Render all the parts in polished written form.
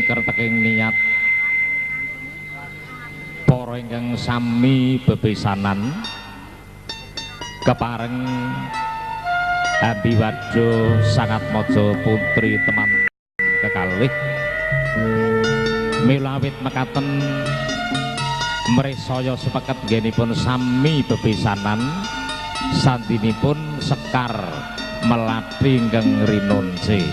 Saking kerteking niat para ingkang sami bebesanan kepareng Ambiwadya Sangatmaja putri teman kekalih mila awit mekaten mresaya sepeket nggenipun sami bebesanan sandinipun sekar melati ingkang rinonce.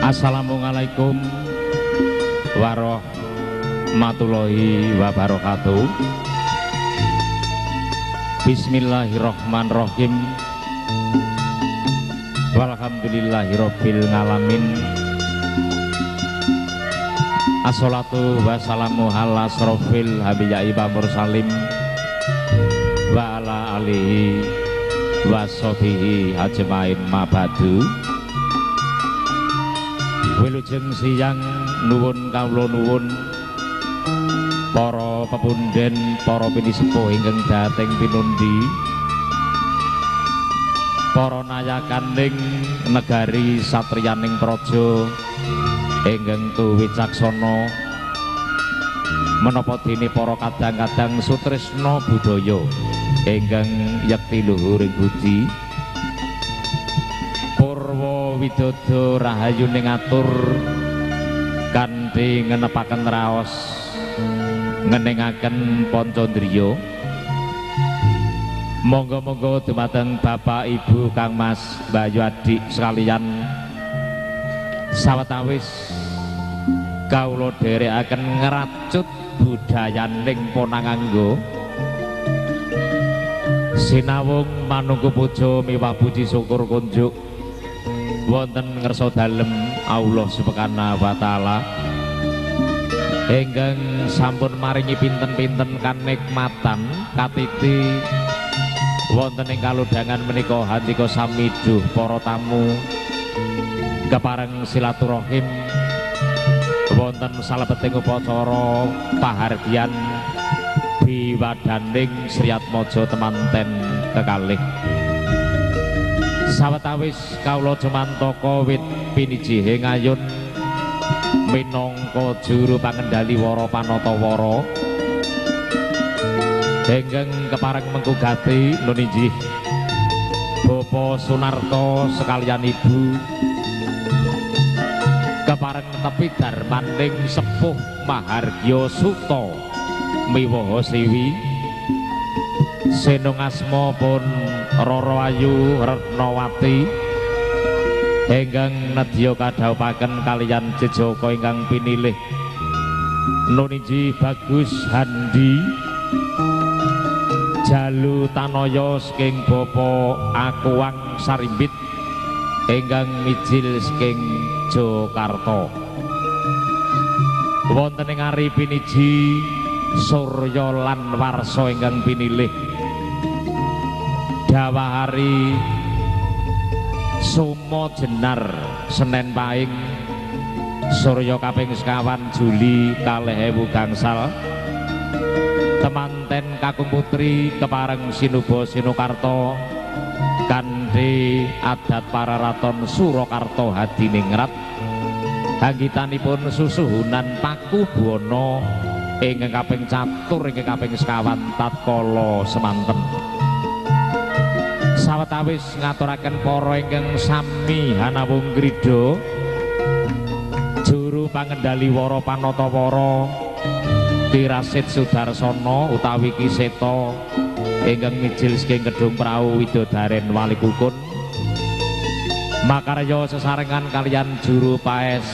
Assalamualaikum warahmatullahi wabarakatuh. Bismillahirrahmanirrahim. Walhamdulillahirabbil alamin. Assalatu wassalamu ala asrofil habiyai wa mursalim wa ala alihi washabihi ajmain mabadu. Wilujeng siang nuwun kawula nuwun para pepunden, para pinisepuh ingkang dhateng pinundi, para nayakaning negari satriyaning praja ingkang tuwicaksana, menapa dene para kadang-kadang sutresna budaya ingkang yekti luhuring budi. Purwa widodo rahayuning atur kanthi ngenepaken raos ngeningaken pancandriya. Monggo-monggo dumateng Bapak Ibu Kang Mas Bayu Adik sekalian, sawetawis kawula dherekaken ngracut budayaning Ponanganggo sinawung manungku puja miwah puji syukur kunjuk wonten ngersa dalem Allah Subhanahu wa taala ingkang sampun maringi pinten-pinten kanikmatan katiti wonten ing kalodhangan menika handika sami duh para tamu kepareng silaturahim wonten salebeting upacara pahargyan biwadaning Sriatmaja temanten kekalih. Sawetawis kawula jumantaka wit pinijihe ngayun minangka juru pangendali wara panatawara ingkang kepareng mengku gati nun injih Bapak Sunarto sekalian Ibu kepareng netepi darmaning sepuh mahargya suta miwaha siwi senung asma pun Roro Ayu Retnawati ingkang nedya kadhawuhaken kaliyan jejaka ingkang pinilih nun injih Bagus Handi Jalu Tanaya saking Bapak Akuang Sarimbit ingkang mijil saking Jakarta. Wonten ing ari piniji surya lan warsa ingkang pinilih dawahari Sumo Jenar Senen Pahing surya kaping sekawan Juli 2000 temanten kakung putri kepareng sinuba sinukarta kanthi adat pararaton Surakarta Hadiningrat hanggitanipun susuhunan Paku Buwana ingkang kaping catur ingkang kaping sekawan tatkala semanten. Sawetawis ngaturaken para ingkang sami hanawung krida juru pangendali wara panatawara Ki Rasid Sudarsana utawi Ki Seta ingkang mijil saking Kedung Prau Widodaren Wali Kukun makarya sesarengan kalian juru paes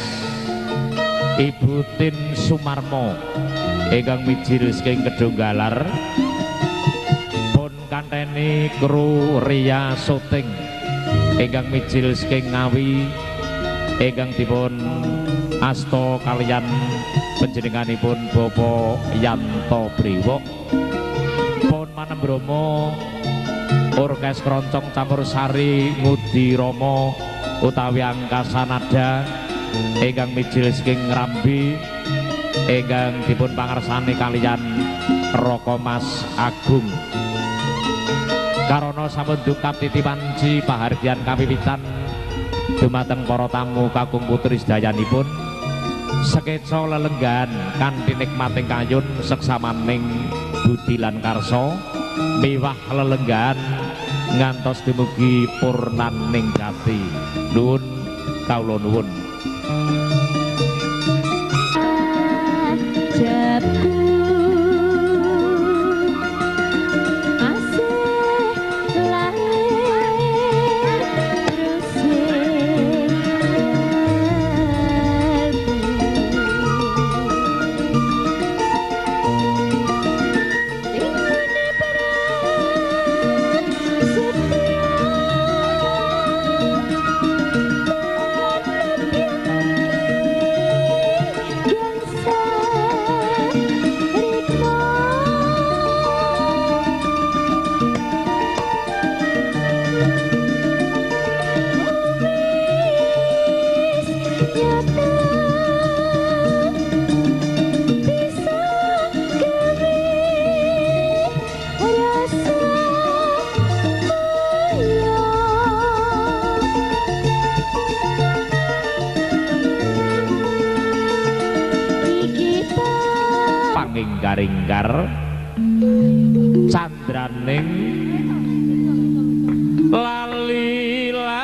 Ibu Tin Sumarmo ingkang mijil saking Kedung Galar pun kanteni kru Ria Syuting ingkang mijil saking Ngawi ingkang dipun asta kalian panjenenganipun Bapak Yanto Brewok pun manembromo orkes keroncong campur sari Ngudi Rama utawi Angkasa Nada ingkang mijil saking Ngrambi ingkang dipun pangarsani kaliyan Raka Mas Agung. Karana sampun dungkap titi panci pahargyan kawiwitan dumateng para tamu kakung putri sedayanipun, sekeca lelenggahan kanthi nikmating kayun seksamaning budi lan karsa miwah lelenggahan ngantos dumugi purnaning jati. Nuwun kawula nuwun. Panginggar-inggar candraning lali-lali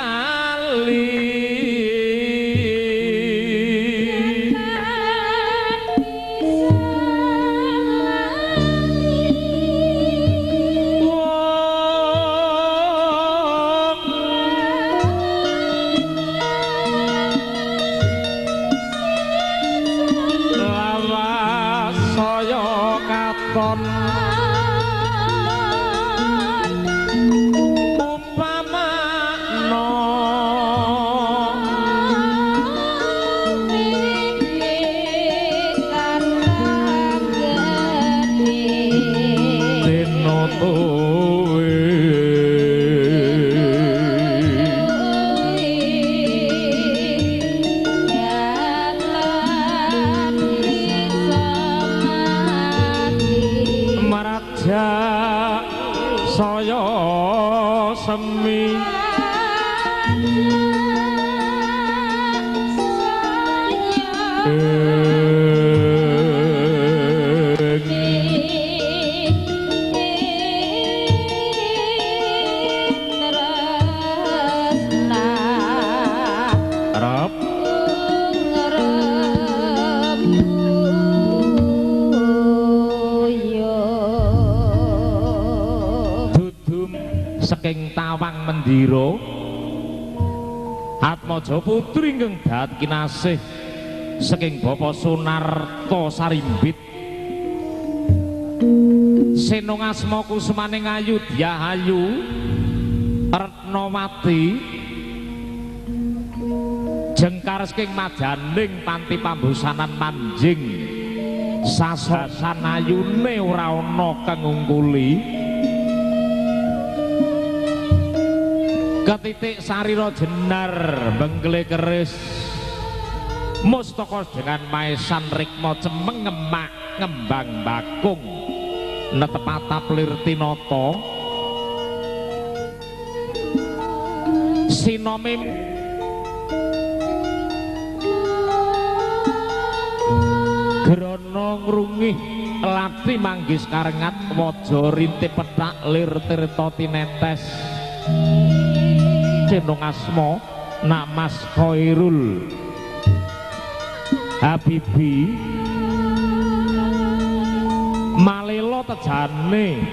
semi saking Tawang Mendira Atmaja putri ingkang dat kinasih saking Bapak Sunarto Sarimbit Senong asma kusumaning ayu Dyahayu Retnawati jengkar saking majaning panti pambusanan manjing sasosan ayune ora ana kang ngungkuli ketitik sarira jenar bengkle keris mustaka dengan maesan rikma cemeng ngemak ngembang bakung netep atap lir tinata sinome grana ngrungih lati manggis karengat waja rintip pethak lir tirta tinetes Cenong asma Nak Mas Khairul Habibi Malelo tejane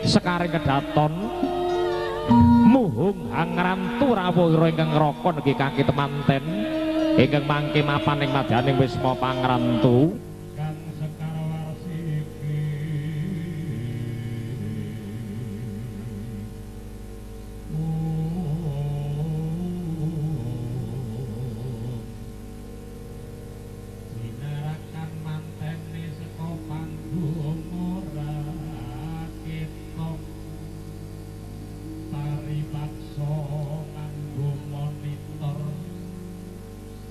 sekaring kedaton muhung hangrantu rawuh ingkang ngraka negi kaki temanten ingkang mangke mapan ing madyaning wisma pangrantu. Monitor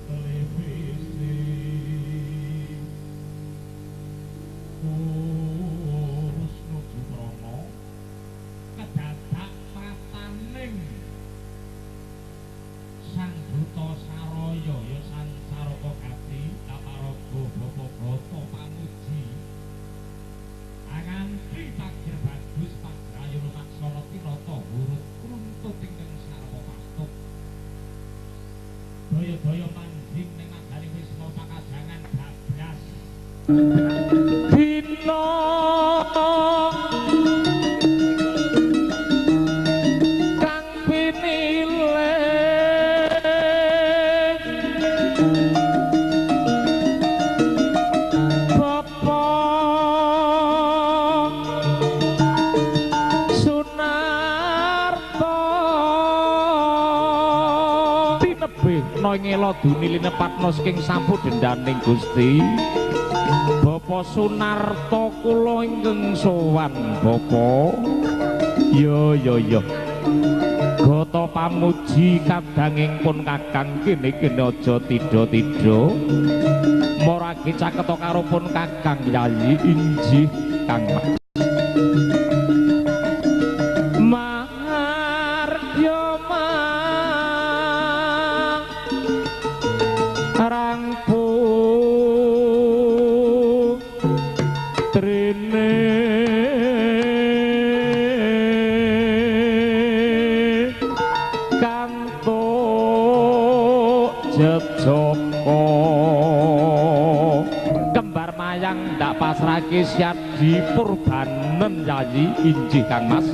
televisi. Daya-daya manjing ning nagaring Wisma Pakajangan bablas. Dina kang pinilih Bapak Sunarto tinebih no ing ela duni linepatna saking sampu dendaning Gusti. Bapak Sunarto kula ingkang sowan Bapak. Yo yo yo. Gata pamuji kadanging pun Kakang kene-kene aja tidha-tidha. Marake caketa karo pun Kakang Yayi injih Kang Mas. Marya marang putrine kantuk jejaka kembar mayang ndak pasrahke siadi purbanen Yayi injih Kang Mas.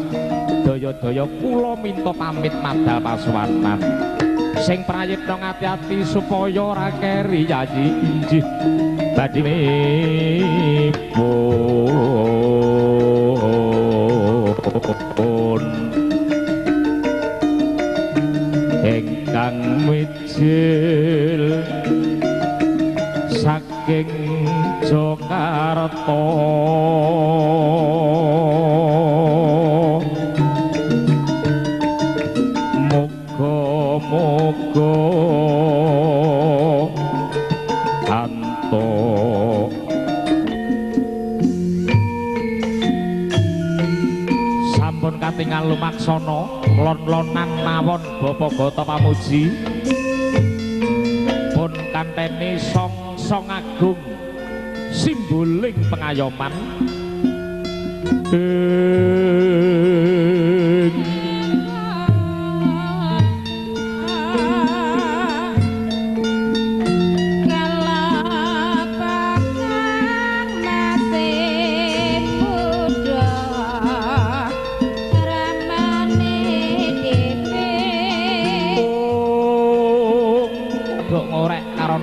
Daya-daya kula minta pamit madal pasuwanan. Sing prayitna ngati-ati supaya ora keri Yayi injih badhe pun ingkang mijil saking Jakarta. Muga-muga antuk sampun katingal lumaksana lon-lonan mawon Bapak Gata Pamuji pun kanteni song-song agung simboling pengayoman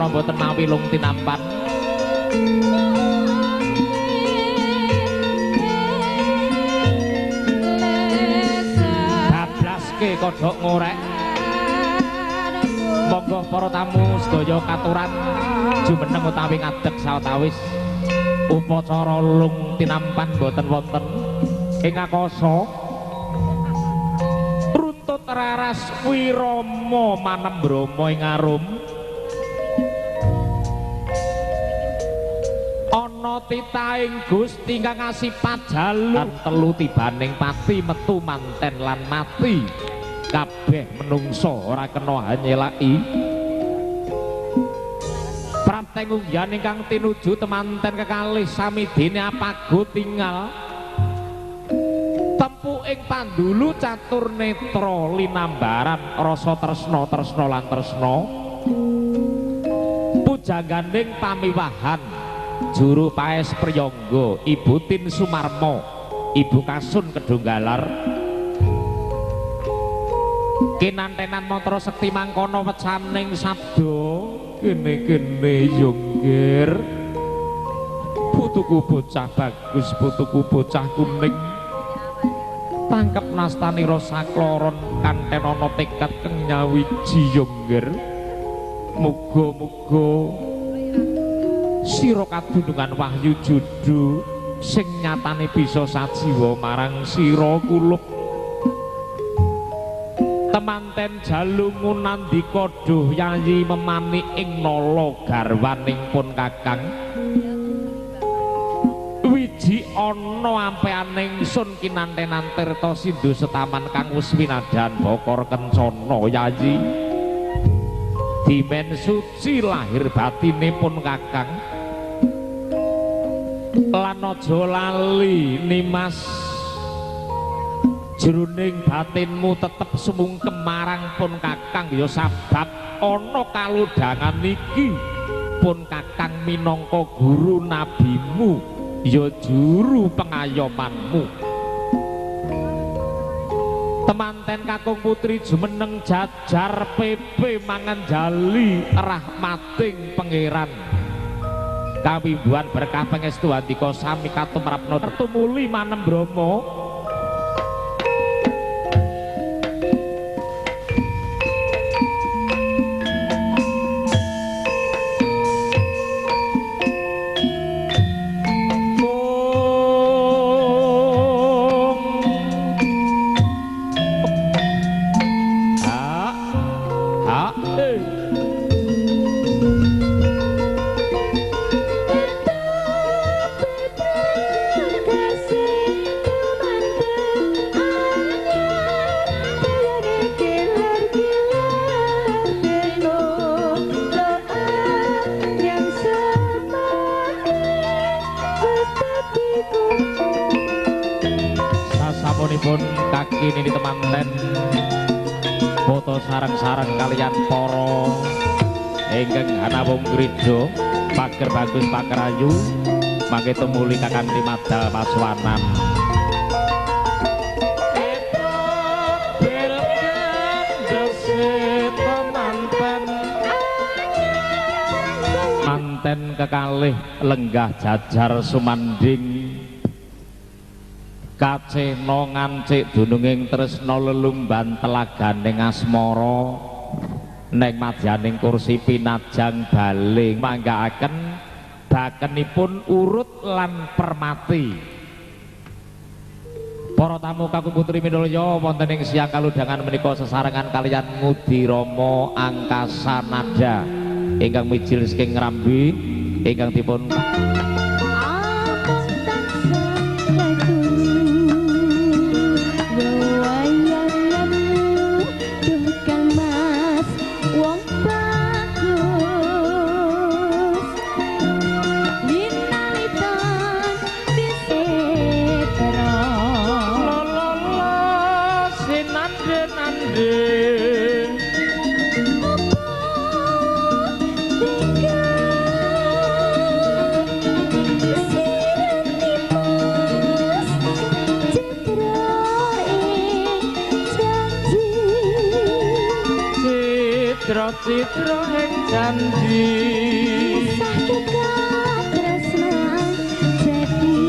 mboten mawi lung tinampan. Bablaske kodhok ngorek. Monggo para tamu sedaya katuran jumeneng utawi ngadeg sawetawis. Upacara lung tinampan mboten wonten ing akasa. Runtut raras wirama manembrama ing arum. Ana titahing Gusti kang asipat jalu telu tibaning pati metu manten lan mati kabeh menungsa ora kena hanyelaki prapteng unggihan ingkang tinuju temanten kekalih sami dene apago tingal tempu ing pandulu catur netra linambaran rasa tresna tresna lan tresna pujangganing pamiwahan juru paes Priyangga Ibu Tin Sumarmo Ibu Kasun Kedunggalar kinantenan mantra sekti mangkono wecaning sabda kene-kene yonggir putuku bocah bagus putuku bocah kuning tangkep nastanira sakloron kantenana tekad keng nyawiji yonggir muga-muga sira kadunungan wahyu judu sing nyatane bisa sajiwa marang sira kulup temanten jalu ngunandika duh Yayi memani ing nala garwaning pun Kakang wiji ana ampeaning sun kinantenan tirta sindhu setaman kang wis winadan bokor kencana Yayi dimen suci lahir batine pun Kakang lan aja lali Nimas Jroning batinmu tetep sumungkem marang pun kakang ya sabab ana kalodhangan iki pun kakang minangka guru nabimu ya juru pengayomanmu. Temanten kakung putri jumeneng jajar pepe manganjali rahmating pangeran. Kawimbuhan berkah pangestu andika sami katumrapna tumuli manembrama. Sasampunipun kaki nini temanten foto sareng-sareng kaliyan para ingkang hanawung gereja pager bagus pager ayu mangke tumuli kakanthi madal paswanan. Manten kekalih lenggah jajar sumanding kacena ngancik dununging tresna lelumban telaganing asmara neng madyaning kursi pinajang baling manggaaken bakenipun urut lan permati. Para tamu kakung putri minulya wonten ing siang kalodhangan menika sesarengan kaliyan Ngudi Rama Angkasa Nada ingkang mijil saking Ngrambi ingkang dipun citra ing janji katresnan jadi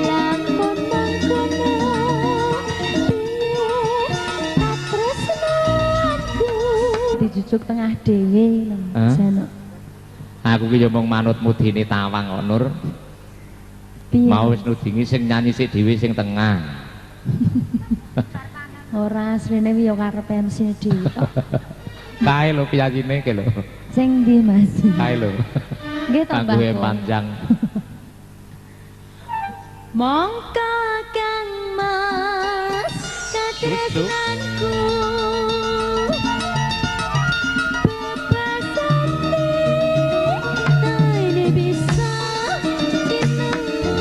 lamun mangkono piye katresnanku dijujuk tengah dhewe lho jane. Aku ki yo mung manut mudine tawang kok Nur. Mau wis nudingi sing nyanyi sik dhewe sing tengah. Ora asline yo karepe MC dhewe tok. Kae lho piyayine ke lho. Sing ndi Mas? Kae lho. Nggih to Mbah. Tangguhe panjang. Mongko Kang Mas katresnanku bebasane taine bisa dinengku.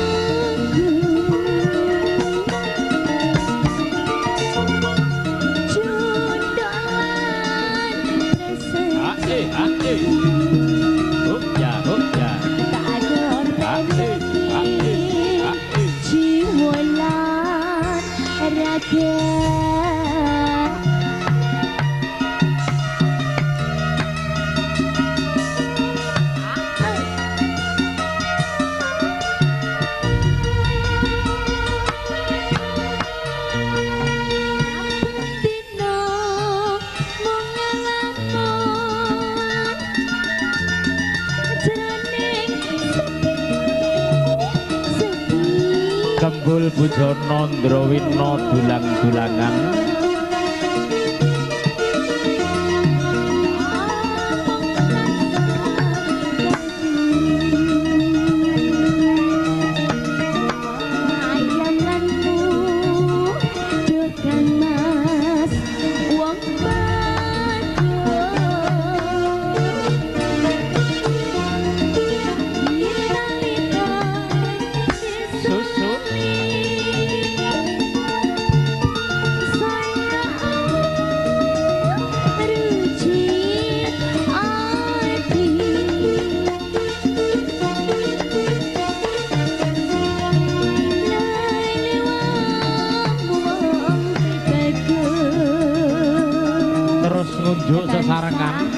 Kembul Bujono Ndrawina dulang-dulangan Susu. Jujuk sesarengan.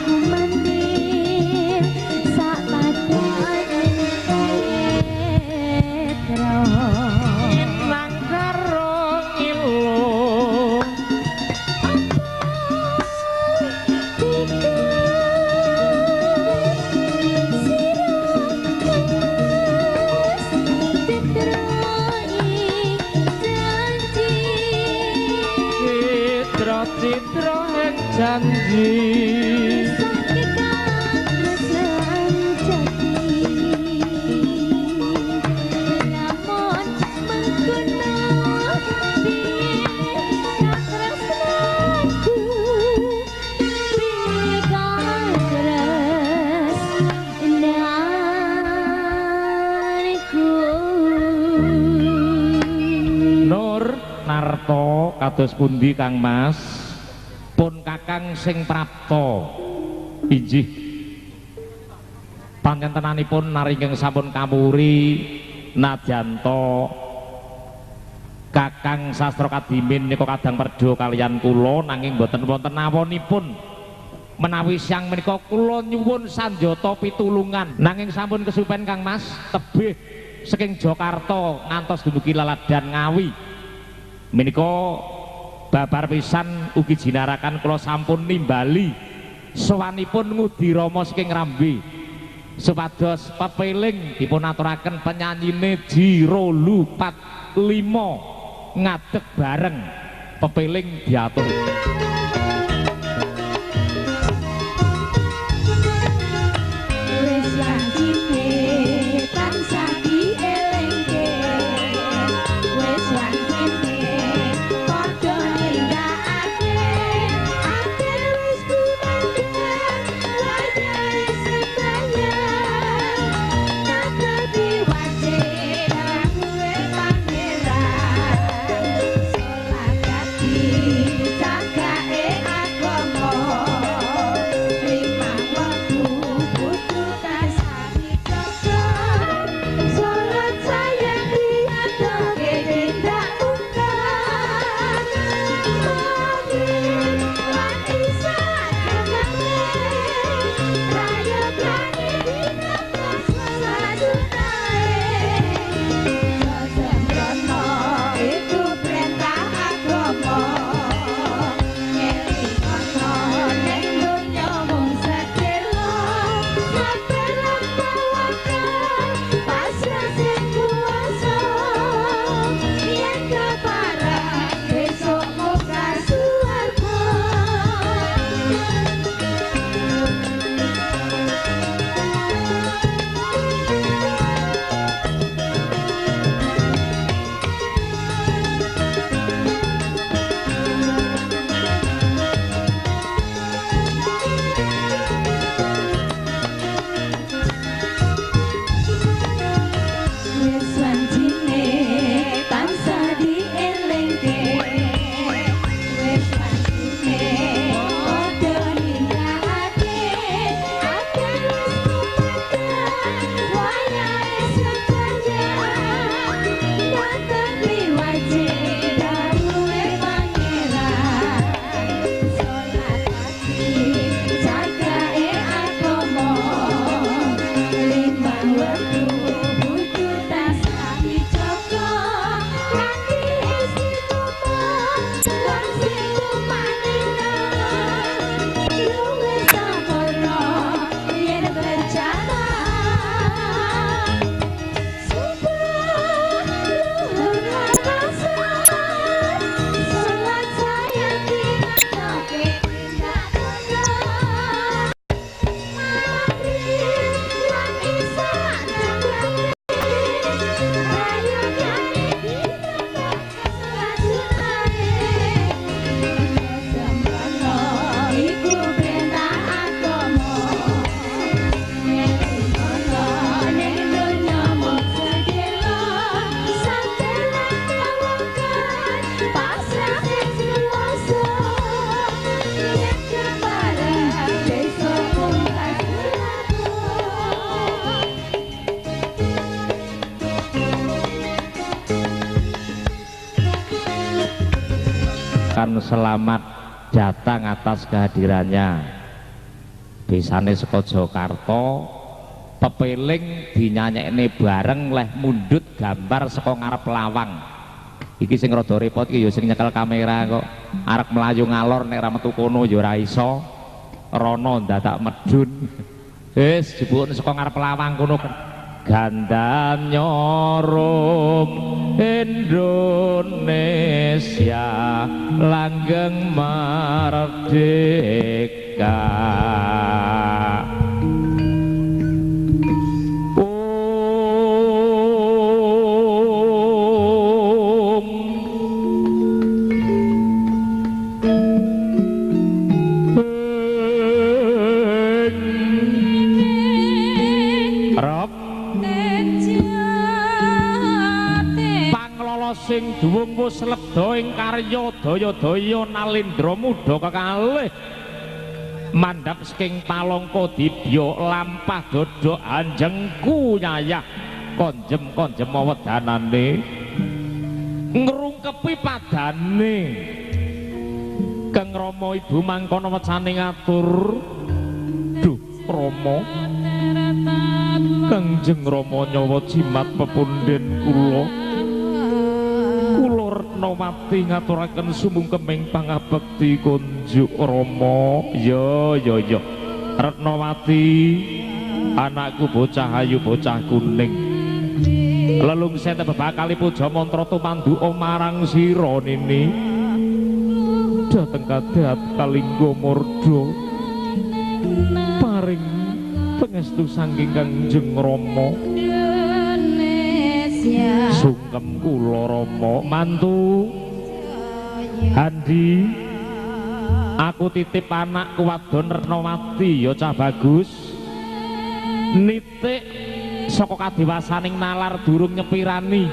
Nang karo ngilu citra-citra ing janji. Narto kados pundi Kang Mas? Pun kakang sing prapta. Injih. Panjenenganipun naringking sampun kawuri nadyanto Kakang Sastra Kadimin nika kadang perdo kaliyan kula nanging boten wonten awonipun. Menawi siang menika kula nyuwun sanjata pitulungan nanging sampun kesupen Kang Mas tebih saking Jakarta ngantos dumugi Laladan Ngawi. Menika babar pisan ugi jinarakan kula sampun nimbali sowanipun ngudi rama saking Rambe supados pepeling dipun aturaken penyanyine Ji 2 4 5 ngadeg bareng pepeling diatur. Selamat datang atas kehadirannya. Besane saka Jakarta, pepeling dinyanyekne bareng leh mundhut gambar saka ngarep lawang. Iki sing rada repot iki ya sing nyekel kamera kok. Arep mlayu ngalor nek ra metu kono ya ora iso. Rono ndadak medhun. Wis jebuk saka ngarep lawang kono. Gandan nyorum Indonesia langgeng merdeka. Om Rob sing duwung wus lebda ing karya daya-daya nalindra muda kekalih mandhap saking palangka dibya lampah dodok anjengku nyayah konjem-konjem wedanane ngrungkepi padane. Kang Rama ibu mangkono wecane ngatur, duh Rama, Kangjeng Rama nyawa jimat pepundhen kula. Kula Retnawati ngaturaken sumungkeming pangabekti kunjuk Rama. Ya ya ya Retnawati, anakku bocah ayu bocah kuning, lelungse bebakali puja mantra tumanduka marang sira nini. Dhateng kadat kalingga murda paring pangestu saking Kangjeng Rama. Sungkem kula Rama. Mantu Handi, aku titip anakku wadon Retnawati ya cah bagus, nitik saka kadiwasaning nalar durung nyepirani.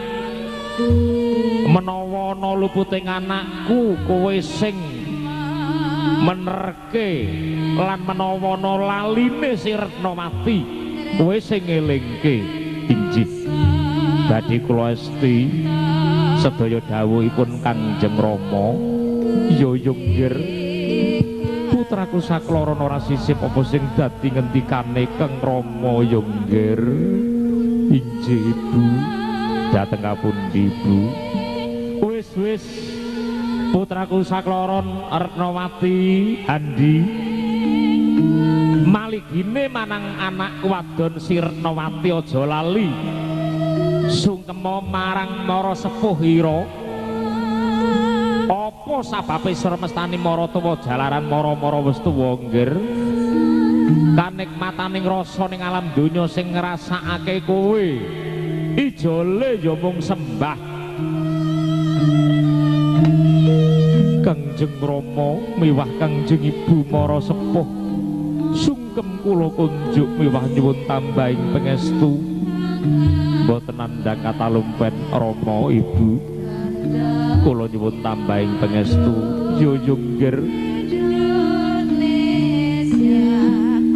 Menawa ana luputing anakku kowe sing menerke, lan menawa ana laline si Retnawati kowe sing ngelingke. Injih badhe kula esti sedaya dawuhipun Kangjeng Rama. Ya yunggir putraku sakloron ora sisip apa sing dadi ngendikane Kang Rama yunggir. Injih ibu, dhateng kapundi ibu? Wis wis putraku sakloron Retnawati Handi, maligine manang anakku wadon si Retnawati aja lali sungkema marang mara sepuh ira. Apa sababe sira mestani mara tuwa jalaran mara-mara wis tuwa nggir? Kanikmataning rasa ning alam donya sing ngrasakake kowe ijole ya mung sembah Kangjeng Rama miwah Kangjeng Ibu mara sepuh. Sungkem kula kunjuk miwah nyuwun tambahing pangestu. Mboten nandhang katalumpen Rama Ibu, kula nyuwun tambahing pangestu. Yo yunggir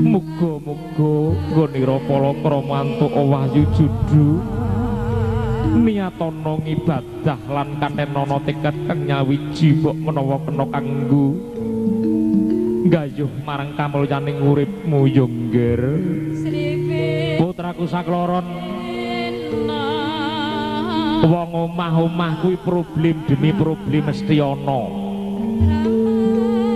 muga-muga nggonira palakrama antuk wahyu judu niatana ngibadah lan katenana tekad kang nyawiji mbok menawa kena kanggo nggayuh marang kamulyaning uripmu yunggir. Putraku sakloron, wong omah-omah kuwi problem demi problem mesti ana.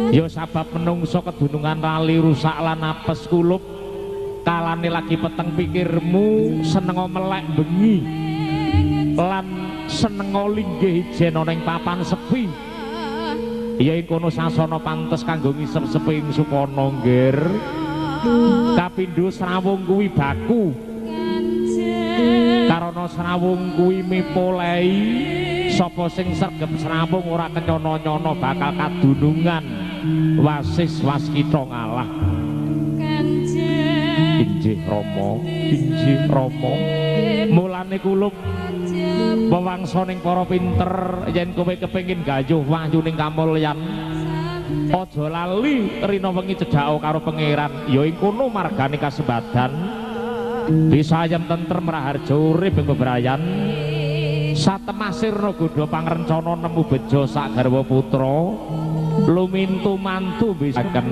Ya sabab menungso kedunungan lali rusak lan apes kulup, kalane lagi peteng pikirmu seneng melek bengi lan seneng linggih ijen ana ing papan sepi. Ya ing kono sasana pantes kanggo ngisep sepi ing sukana nggir. Kapindho srawung kuwi baku, karana srawung kuwi mipolei sapa sing sregep srawung ora kenyono-nyono bakal kadunungan wasis waskita ngalah. Injih Rama, injih Rama. Mulane kulup wewangsaning para pinter yen kowe kepengin gayuh wahyuning kamulyan aja lali rina wengi cedhaka karo pangeran. Ya ing kono margane kasembadan bisa ayem tentrem raharja urip ing bebrayan satemah sirna godha pangrencana nemu bejo sak garwa putra. Lumintu mantu bisa akan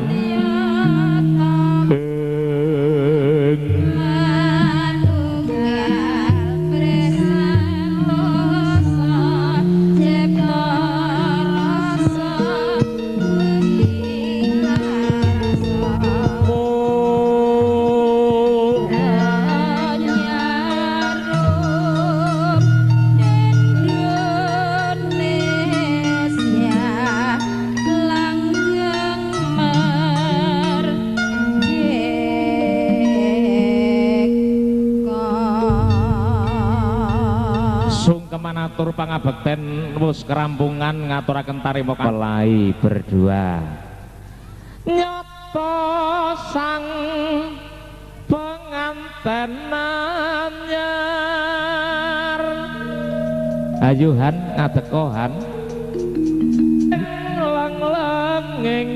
atur pangabekten wus kerampungan ngaturaken tarima mempelai berdua. Nyata sang penganten anyar. Ayuhan ngadekohan leng-lenging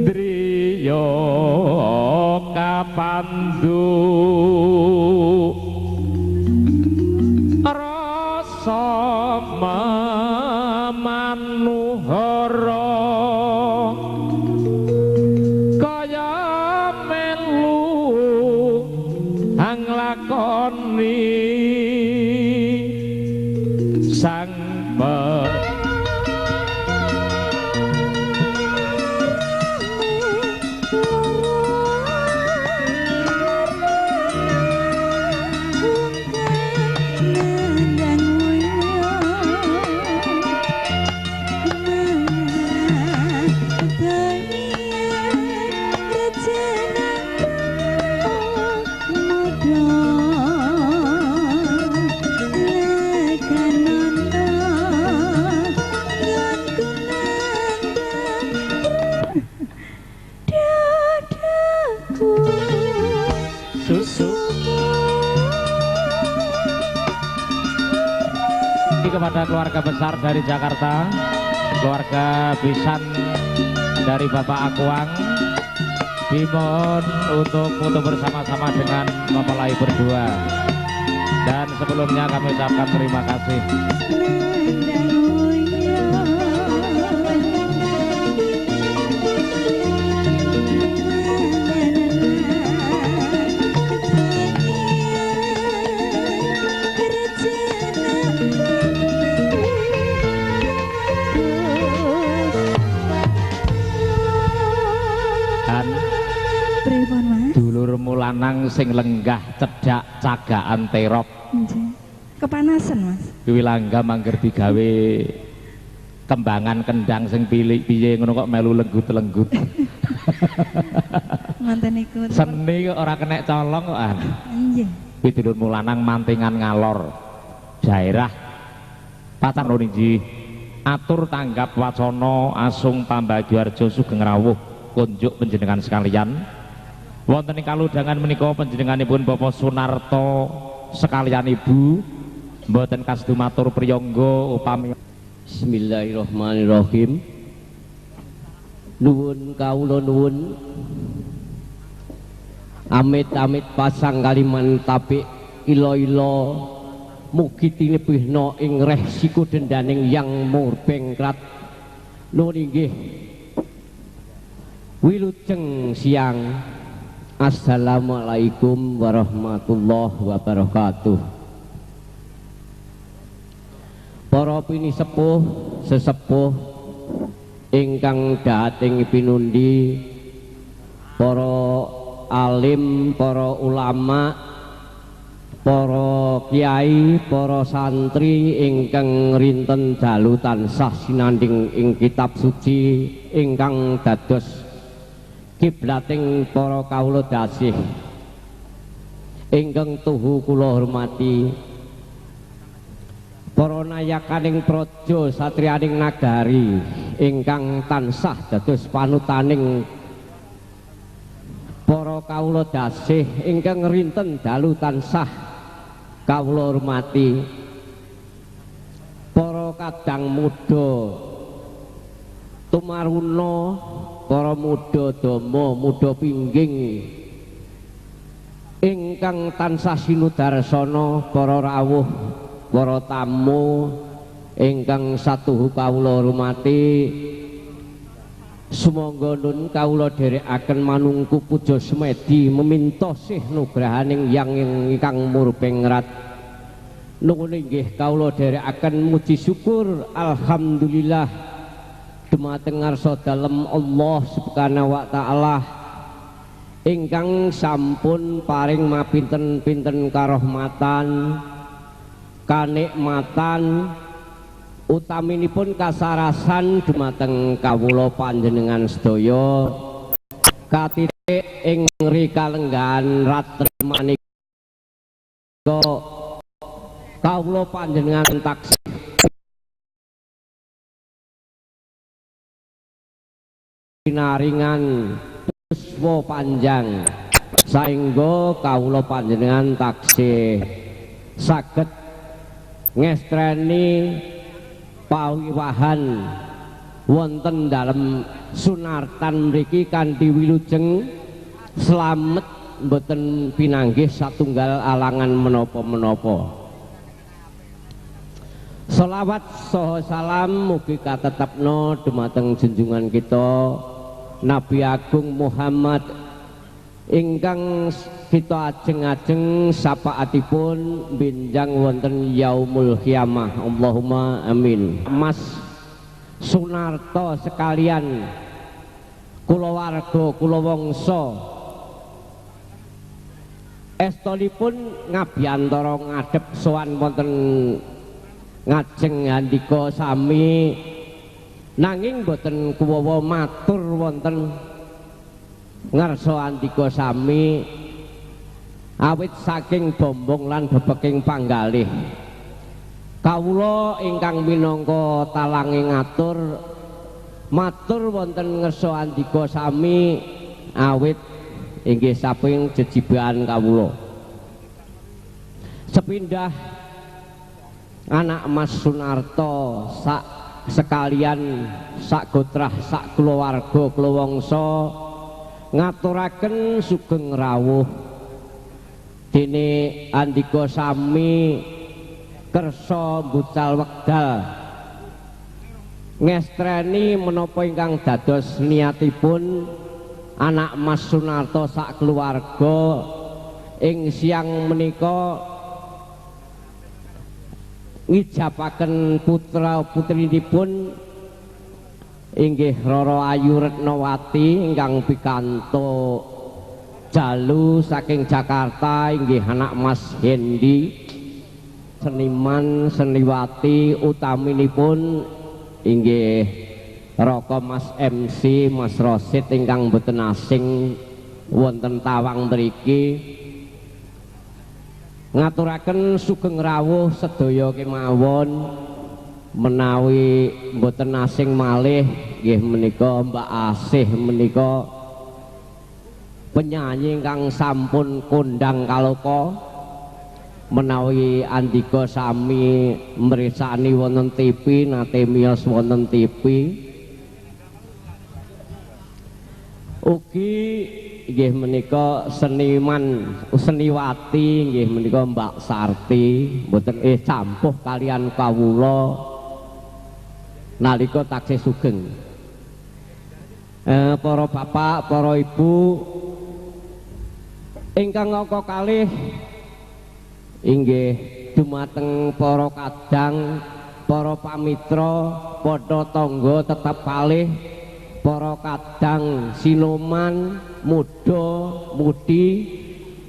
driya kapandu memanuhara kaya melu anglakoni sang susu. Ini kepada keluarga besar dari Jakarta, keluarga Bisan dari Bapak Akuang, dimohon untuk foto bersama-sama dengan mempelai berdua. Dan sebelumnya kami ucapkan terima kasih. Dulurmu lanang sing lenggah cedhak cagakan terop. Nggih. Kepanasan, Mas. Kuwi langga mangger digawe kembangan kendang sing pilik piye ngono kok melu lenggut-lenggut. Manten niku. Seni kok ora kenek colong kok an. Nggih. Kuwi dulurmu lanang mantingan ngalor daerah Pacar Niji. Atur tanggap wacana asung pambagiyarjo sugeng rawuh kunjuk panjenengan sekalian. Wonten ing kalodhangan menika panjenenganipun Bapak Sunarto sekalian Ibu mboten kasdumatur priyangga upami. Bismillahirrahmanirrahim. Nuwun kawula nuwun. Amit-amit pasang kaliman tapik ila-ila mugi tinebihna ing reh siku dendaning yang murbengkrat. Nuwun inggih. Wilujeng siang. Assalamualaikum warahmatullahi wabarakatuh. Para pinisepuh sesepuh ingkang dating pinundi, para alim, para ulama, para kiai, para santri ingkang rinten dalu tansah sinanding ing kitab suci ingkang dados kiblating para kawula dasih ingkang tuhu kula hormati, para nayakaning praja satriyaning nagari ingkang tansah dados panutaning para kawula dasih ingkang rinten dalu tansah kawula hormati, para kadang muda tumaruna, para muda dama muda pingging ingkang tansah sinudarsana, para rawuh, para tamu ingkang satuhu kawula hormati, Sumangga nun kawula dherekaken manungku puja semedi meminta sih nugrahaning yang ingkang murbeng rat. Nuwun inggih kawula dherekaken muji syukur alhamdulillah dumateng ngarsa dalem Allah Subhanahu wa taala ingkang sampun paring mapinten-pinten karahmatan kanikmatan utaminipun kasarasan dumateng kawula panjenengan sedaya katitik ing rikalenggahan ratri manika kawula panjenengan taksih pinaringan yuswa panjang saengga kawula panjenengan taksih saged ngestreni pawiwahan wonten dalem Sunartan mriki kanthi wilujeng slamet mboten pinanggih satunggal alangan menapa-menapa. Selawat saha salam mugi katetepna dumateng junjungan kita Nabi Agung Muhammad ingkang kita ajeng-ajeng syafaatipun benjang wonten yaumul qiyamah. Allahumma amin. Mas Sunarto sekalian kulawarga kula wangsa estonipun ngabiyantara ngadhep sowan wonten ngajeng handika sami nanging boten kuwawa matur wonten ngarsa andika sami awit saking bombong lan bebeking panggalih. Kawula ingkang minangka talange ngatur matur wonten ngarsa andika sami awit inggih saping jejibahan kawula. Sepindah anak Mas Sunarto sak sekalian sak gotrah sak kulawarga kulawangsa ngaturaken sugeng rawuh dene andika sami kersa mbucal wekdal ngestreni menapa ingkang dados niatipun anak Mas Sunarto sak keluarga ing siang menika ngijabaken putra putrinipun inggih Roro Ayu Retnowati ingkang pikantuk jalu saking Jakarta inggih anak Mas Hendi seniman seniwati utaminipun inggih Raka Mas MC Mas Rosid ingkang boten asing wonten Tawang mriki ngaturaken sugeng rawuh sedaya kemawon. Menawi mboten asing malih nggih menika Mbak Asih menika penyanyi ingkang sampun kondang kaloka. Menawi andika sami mriksani wonten TV nate miyos wonten TV ugi nggih menika seniman seniwati nggih menika Mbak Sarti mboten campuh kalian kawula nalika taksih sugeng. Para bapak, para ibu ingkang angka kalih inggih dumateng para kadang, para pamitra, padha tangga tetep kalih, para kadang sinuman, muda, mudi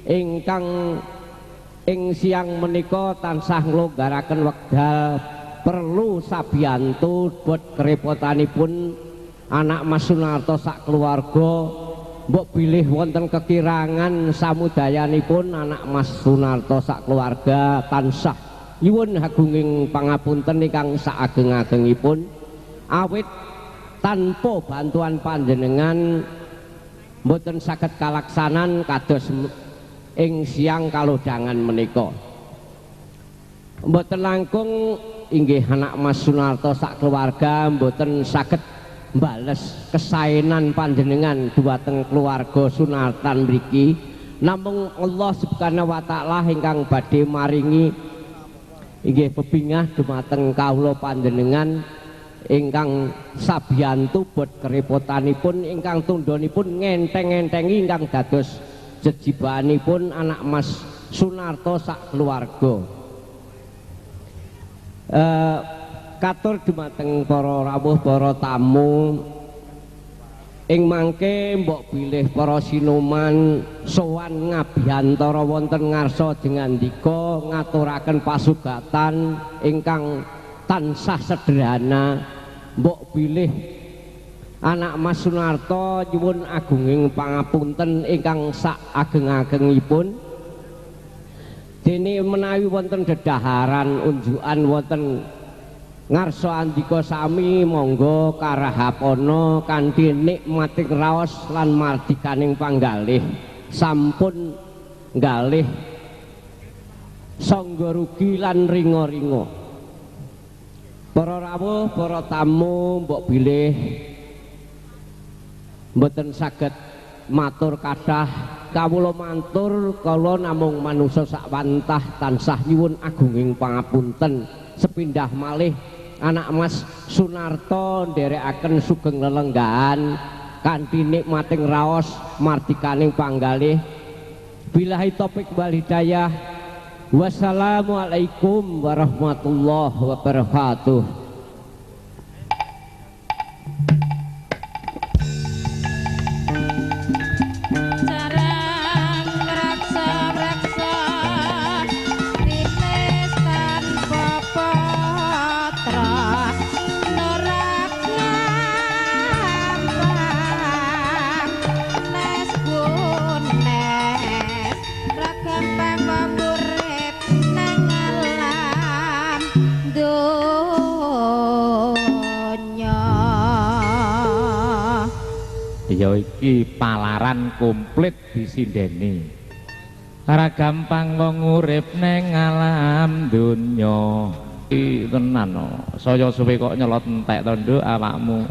ingkang ing siang menika tansah nglonggaraken wekdal perlu sabiyantu bot kerepotanipun anak Mas Sunarto sak keluarga mbok bilih wonten kekirangan samudayanipun anak Mas Sunarto sak keluarga tansah nyuwun agunging pangapunten ingkang saageng-agengipun awit tanpa bantuan panjenengan mboten saged kalaksanan kados ing siang kalodhangan menika. Mboten langkung inggih anak Mas Sunarto sak keluarga mboten saged bales kesaenan panjenengan dumateng keluarga Sunartan mriki. Namung Allah Subhanahu wa taala ingkang badhe maringi inggih bebingah dumateng kawula panjenengan ingkang sabiyantu bot kerepotanipun ingkang tundhonipun ngenteng-entengi ingkang dados jejibahanipun anak Mas Sunarto sak keluarga. Katur dumateng para rawuh para tamu ing mangke mbok bilih para sinuman sowan ngabiyantara wonten ngarsa jengandika ngaturaken pasugatan ingkang tansah sederhana. Mbok bilih anak Mas Sunarto nyuwun agunging pangapunten ingkang sak ageng-agengipun, dene menawi wonten dedaharan unjukan wonten ngarsa andika sami monggo karahapana kanthi nikmating raos lan mardikaning panggalih sampun nggalih sangga rugi lan ringa-ringa. Para rawuh, para tamu mbok bilih mboten saged matur kathah, kawula mantur kala namung manungsa sak wantah tansah nyuwun agunging pangapunten. Sepindah malih anak Mas Sunarto nderekaken sugeng lelenggahan kanthi nikmating raos mardikaning panggalih. Billahi taufik wal hidayah. Wassalamualaikum warahmatullahi wabarakatuh. Ya iki palaran komplit disindeni. Ora gampang wong urip neng alam donya. Iki tenan no. Saya suwe kok nyelot entek to nduk awakmu.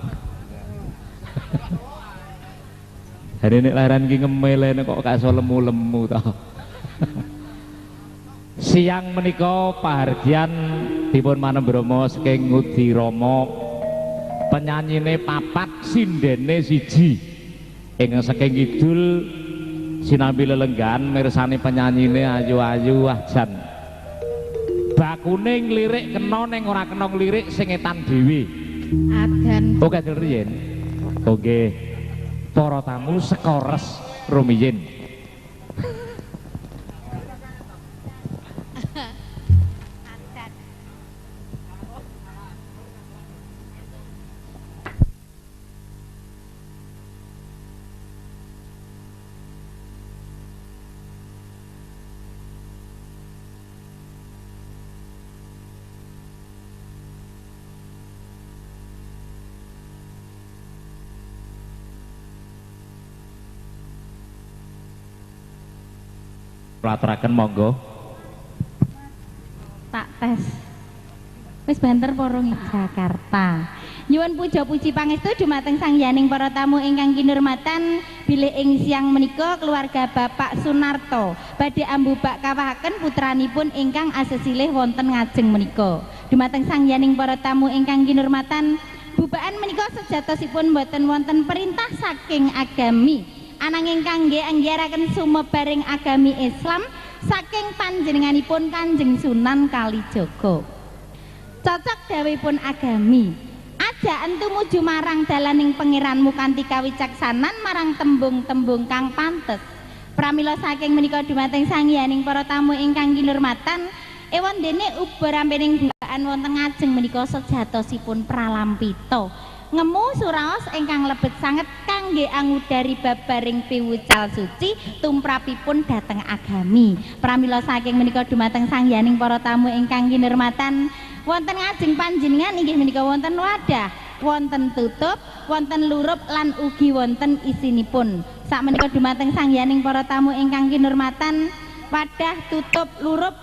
Hari nek lahiran iki ngemele kok gak iso lemu-lemu to. Siang menika pahargyan dipun manembrama saking Ngudirama, penyanyine papat sindene siji. Ingkang saking kidul sinambi lelenggahan mirsani penyanyine ayu-ayu wah jan. Bakune nglirik kena ning ora kena nglirik sing etan dhewe. Adan. Oke dul riyin. Oke. Para tamu sekores rumiyin. Aturaken monggo. Tak tes. Wis banter porong Jakarta. Nyuwun puja puji pangestu dumateng sang yaning para tamu ingkang kinurmatan bilih ing siang menika keluarga Bapak Sunarto badhe ambubak kawahaken putranipun ingkang asesilih wonten ngajeng menika. Dumateng sang yaning para tamu ingkang kinurmatan, bubaan menika sejatosipun boten wonten perintah saking agami. Ananging kangge anggaraken sumebaring agami Islam saking panjenenganipun Kanjeng Sunan Kalijaga. Cocok dawuhipun agami, aja tumuju marang dalaning pangeranmu kanthi kawicaksanan marang tembung-tembung kang pantes. Pramila saking menika dumateng sangyaning para tamu ingkang kinurmatan, ewon dene uba rampening bukaan wonten ngajeng menika sejatosipun pralampita. Ngemu suraos ingkang lebet sanget kangge angudari babaring piwucal suci tumrapipun dhateng agami. Pramila saking menika dumateng sangyaning para tamu ingkang kinurmatan, wonten ngajeng panjenengan inggih menika wonten wadah, wonten tutup, wonten lurup lan ugi wonten isinipun. Sakmenika dumateng sangyaning para tamu ingkang kinurmatan, wadah, tutup, lurup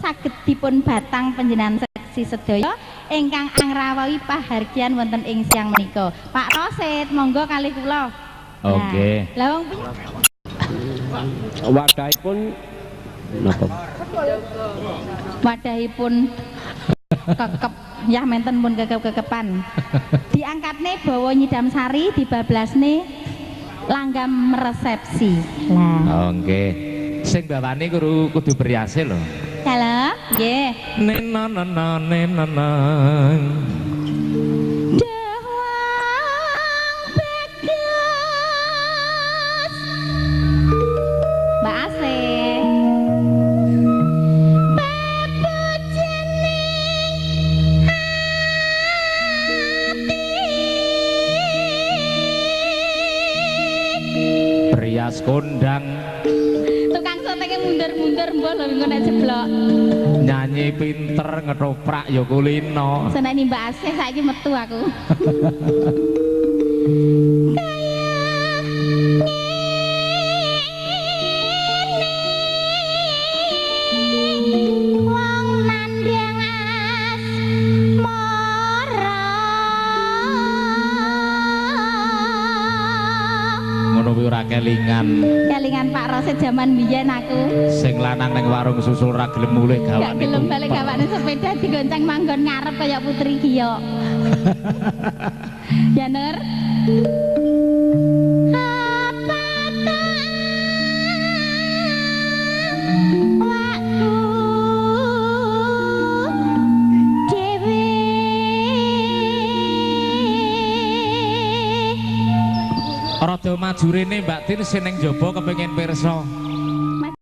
saged dipun batang panjenengan seksi sedaya ingkang angrawuhi pahargyan wonten ing siang menika. Pak Rosid, monggo kalih kula. Oke. Lah wong wadahipun napa? Wadahipun Kekep. Ya menten pun kekep-kekepan. Diangkatne bawa nyidam sari dibablasne langgam resepsi. Lah. Oh nggih. Sing bawane kudu priase lho. Halo, nggih. Nenanana nenana. Dewang bagus. Mbak Asih. Pepujining ati. Prias kondang Tukang sotenge mundur-mundur mbah lho engko nek jeblok. Nyanyi pinter ngetoprak ya kulino. Seneni Mbak Asih saiki metu aku. Kaya ngene wong nandhang asmara. Ngono kuwi ora kelingan. Kelingan Pak Rosid jaman biyen aku. Sing lanang ning warung susu ora gelem mulih Gak gawane. gelem balik gawane sepeda digonceng manggon ngarep kaya Putri Giyok. Ya Nur. Apa ta awakku dhewe. Rada maju rene Mbak Tin sing ning jaba kepengin pirsa.